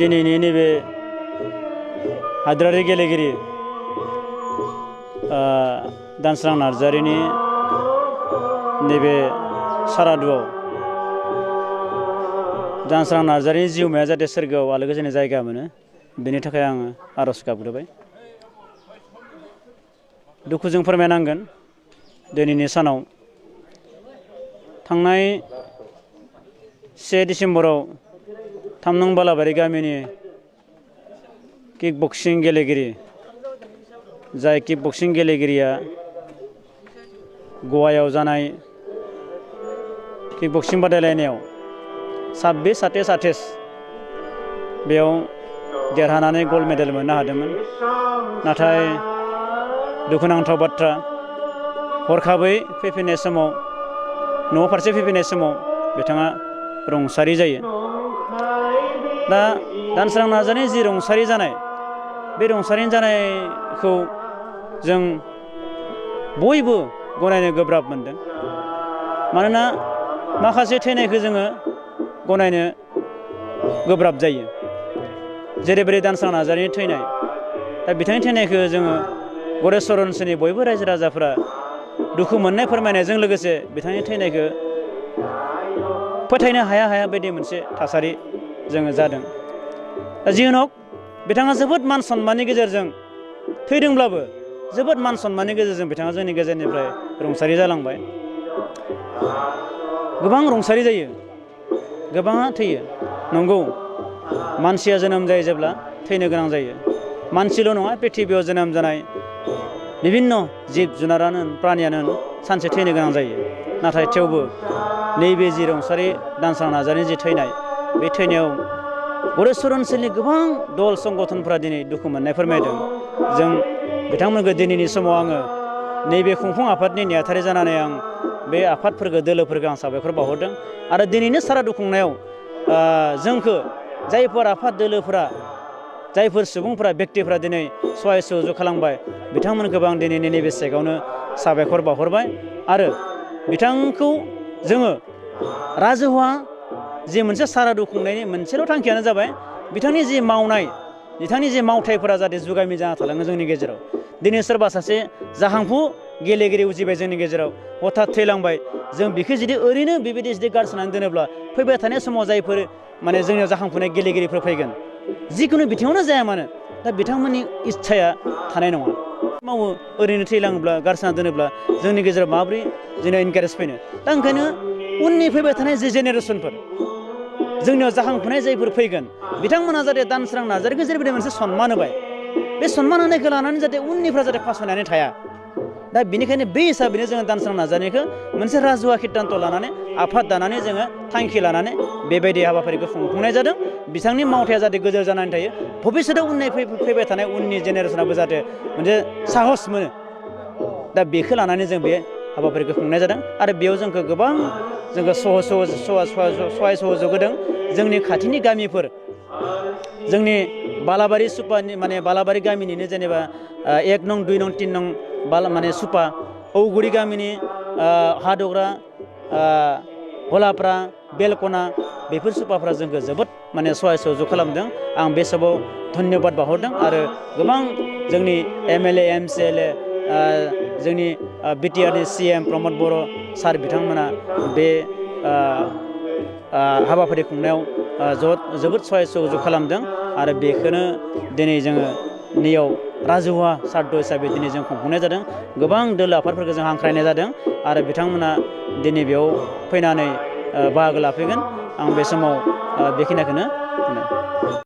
दिनैनि नैबे हादोरारि गेलेगिरि दानसोरां नार्जारिनि नैबे सारादुआव दानसोरां नार्जारिनि जिउमाया जाहाथे सोरगोआव आलो गोजोननि जायगा मोनो बेनि थाखाय आङो आरज गाबग्रोबाय। दुखुजों फोरमायनांगोन दिनैनि सानाव थांनाय 1 डिसेम्बराव 3 नं बालाबारि गामिनि किक बक्सिं गेलेगिरि जाय किक बक्सिं गेलेगिरिया गवायाव जानाय किक बक्सिं बादायलायनायाव 26 बेयाव देरहानानै गल्ड मेडेल मोननो हादोंमोन। नाथाय दुखुनांथाव बाथ्रा हरखाबै फैफिननाय समाव न' फारसे फैफिननाय समाव बिथाङा रुंसारि जायो। दा दानसोरां नार्जारिनि जि रुंसारि जानाय बे रुंसारि जानायखौ जों बयबो गनायनो गोब्राब मोनदों। मानोना माखासे थैनायखौ जोङो गनायनो गोब्राब जायो। जेरैबायदि दानसोरां नार्जारिनि थैनाय दा बिथांनि थैनायखौ जोङो गरेस्वर ओनसोलनि बयबो रायजो राजाफोरा दुखु मोननाय फोरमायनायजों लोगोसे बिथांनि थैनायखौ फोथायनो हाया बायदि मोनसे थासारि जोङो जादों। दा जिहनक बिथाङा जोबोद मान सन्माननि गेजेरजों थैदोंब्लाबो जोबोद मान सन्माननि गेजेरजों बिथाङा जोंनि गेजेरनिफ्राय रुंसारि जालांबाय। गोबां रुंसारि जायो, गोबाङा थैयो। नंगौ, मानसिया जोनोम जायो जेब्ला थैनो गोनां जायो। मानसिल' नङा, पृथिबियाव जोनोम जानाय बिभिन्न जिब जुनारानो प्राणियानो सानसे थैनो गोनां जायो। नाथाय थेवबो नैबे जि रुंसारि दानसोरां नार्जारिनि जि थैनाय बे थैनायाव गरेस्वर ओनसोलनि गोबां दल संगठनफोरा दिनै दुखु मोननाय फोरमायदों। जों बिथांमोनखौ दिनैनि समाव आङो नैबे खुंफुं आफादनि नेहाथारि जानानै आं बे आफादफोरखौ दोलोफोरखौ आं साबायखर बावहरदों। आरो दिनैनो सारादु खुंनायाव जोंखौ जायफोर आफाद दोलोफोरा जायफोर सुबुंफोरा व्यक्तिफोरा दिनै सहाय सहयोग खालामबाय बिथांमोनखौबो आं दिनैनि नैबे सेगावनो साबायखर बावहरबाय। आरो बिथांखौ जोङो राजुहुवा जि मोनसे सारादु खुंनायनि मोनसेल' थांखियानो जाबाय बिथांनि जि मावनाय बिथांनि जि मावथायफोरा जाहाथे जुगामि जाना थालाङो जोंनि गेजेराव। दिनै सोरबा सासे जाखांफु गेलेगिरि उजिबाय जोंनि गेजेराव, हथात थैलांबाय, जों बेखौ जुदि ओरैनो बेबायदि जुदि गारसोनानै दोनोब्ला फैबाय थानाय समाव जायफोर जोंनियाव जाखांफुनाय गेलेगिरिफोर फैगोन जिखुनु बिथिङावनो जाया मानो दा बिथांमोननि इस्साया थानाय नङा। मावो ओरैनो थैलाङोब्ला गारसोना दोनोब्ला जोंनि गेजेराव माबोरै जोंनियाव इनकारेज फैनो। दा ओंखायनो उननि फैबाय थानाय जि जेनेरेसनफोर जोंनियाव जाखांफुनाय जायफोर फैगोन बिथांमोना जाहाथे दानसोरां नार्जारिखौ जेरैबायदि मोनसे सन्मान होबाय बे सन्मान होनायखौ लानानै जाहाथे उननिफ्रा जाहाथे फासयनानै थाया। दा बेनिखायनो बे हिसाबैनो जोङो दानसोरां नार्जारिखौ मोनसे राजुहुवा सिद्धान्त लानानै आफाद दानानै जोङो थांखि लानानै बेबायदि हाबाफारिखौ खुंफुंनाय जादों। बिथांनि मावथाया जाहाथे गोजोर जानानै थायो, भबिष्यतआव फैबाय थानाय उननि जेनेरेसनाबो जाहाथे मोनसे साहस मोनो। दा बेखौ लानानै जों बे हाबाफारिखौ खुंनाय जादों। आरो बेयाव जोंखौ गोबां जोंखौ सहाय सहयोग होदों जोंनि खाथिनि गामिफोर, जोंनि बालाबारि सुपानि बालाबारि गामिनिनो जेनेबा 1 नं 2 नं 3 नं सुपा, औगुरि गामिनि हादग्रा, हलाप्रा, बेलकना बेफोर सुपाफ्रा जोंखौ जोबोद सहाय सहयोग खालामदों। आं बे समाव धन्यबाद बावहरदों। आरो गोबां जोंनि MLA MCLA जोंनि बिटिआरनि CM प्रमद बर' सार बिथांमोना बे हाबाफारि खुंनायाव जोबोद सहाय सहयोग खालामदों। आरो बेखौनो दिनै जोङो नैयाव राजुहुवा साद्द हिसाबै दिनै जों खुंफुंनाय जादों। गोबां दोलो आफादफोरखौ जों हांख्रायनाय जादों आरो बिथांमोना दिनै बेयाव फैनानै बाहागो लाफैगोन। आं बे समाव बेखिनिखौनो